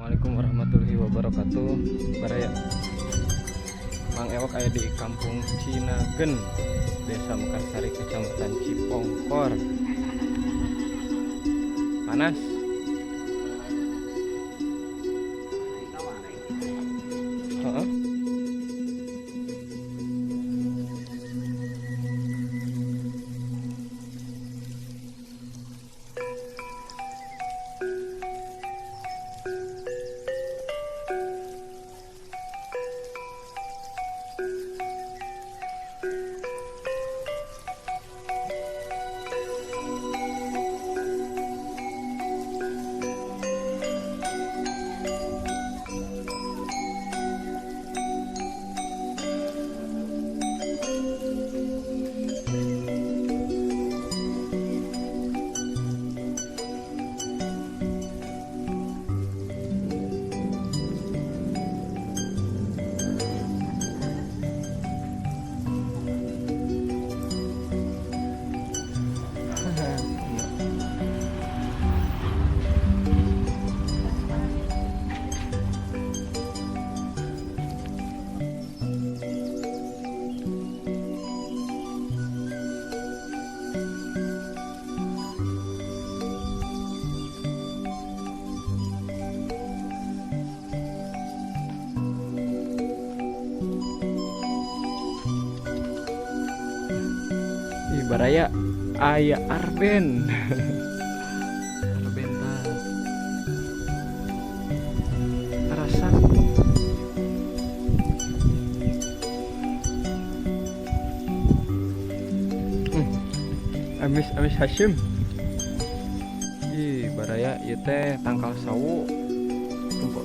Assalamualaikum warahmatullahi wabarakatuh. Baraya, Mang Ewok aya di Kampung Cinagen, Desa Mekarsari, Kecamatan Cipongkor. Panas. Heeh. Ih, baraya aya Arben. Arben tah. Rasa. Amis amis Hashim. Ih, baraya ieu teh tangkal sawo. Tempo.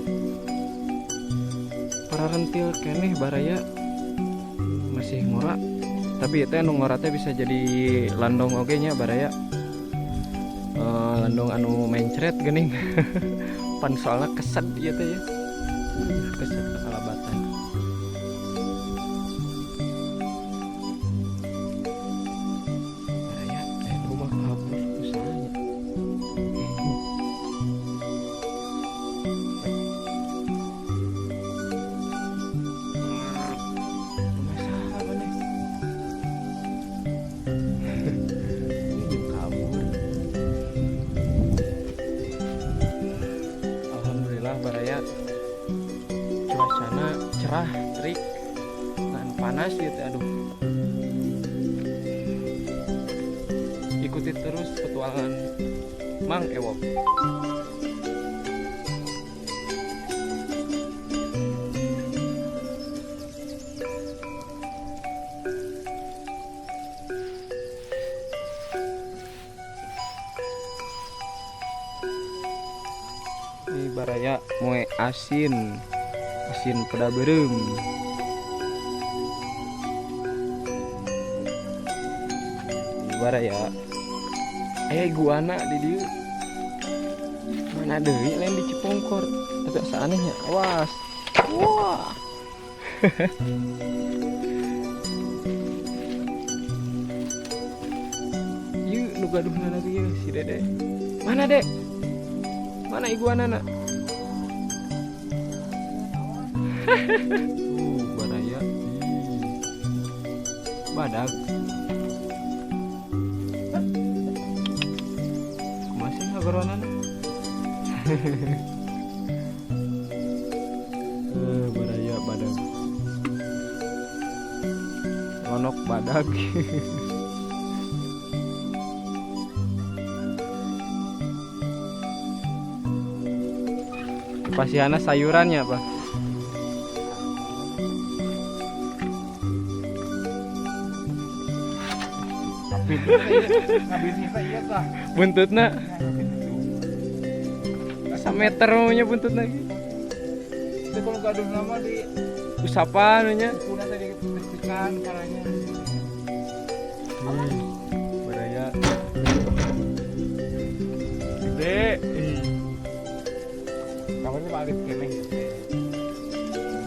Pararentil keneh baraya, masih ngora. Tapi itu anu ngora teh bisa jadi landong oge nya baraya. Landong anu mencret geuning. Pan soalna keset ieu teh ya. Keset kalabatan. Baraya rumah kabur usahanya. Rumah saha maneh? Ini kabur. Alhamdulillah baraya, cuacana cerah terik dan panas gitu, aduh. Ikuti terus petualangan Mang Ewok. Ini baraya moe asin, asin peda beureum. Ini baraya aya iguana di dieu. Mana deui lain di Cipongkor, tapi asa anehnya. Awas. Wah. Ieu nu gaduhna lagi ieu si Dede. Mana, Dek? Mana iguanana? Baraya. Ih. Badag. Kumaha sih ngagoronana? Baraya badag. Lonok badag. Pasihana sayurannya apa? Buntutna sameter nya buntutna ge. Itu kalau gaduh nama di Usapan nya. kuna tadi ditekan caranya.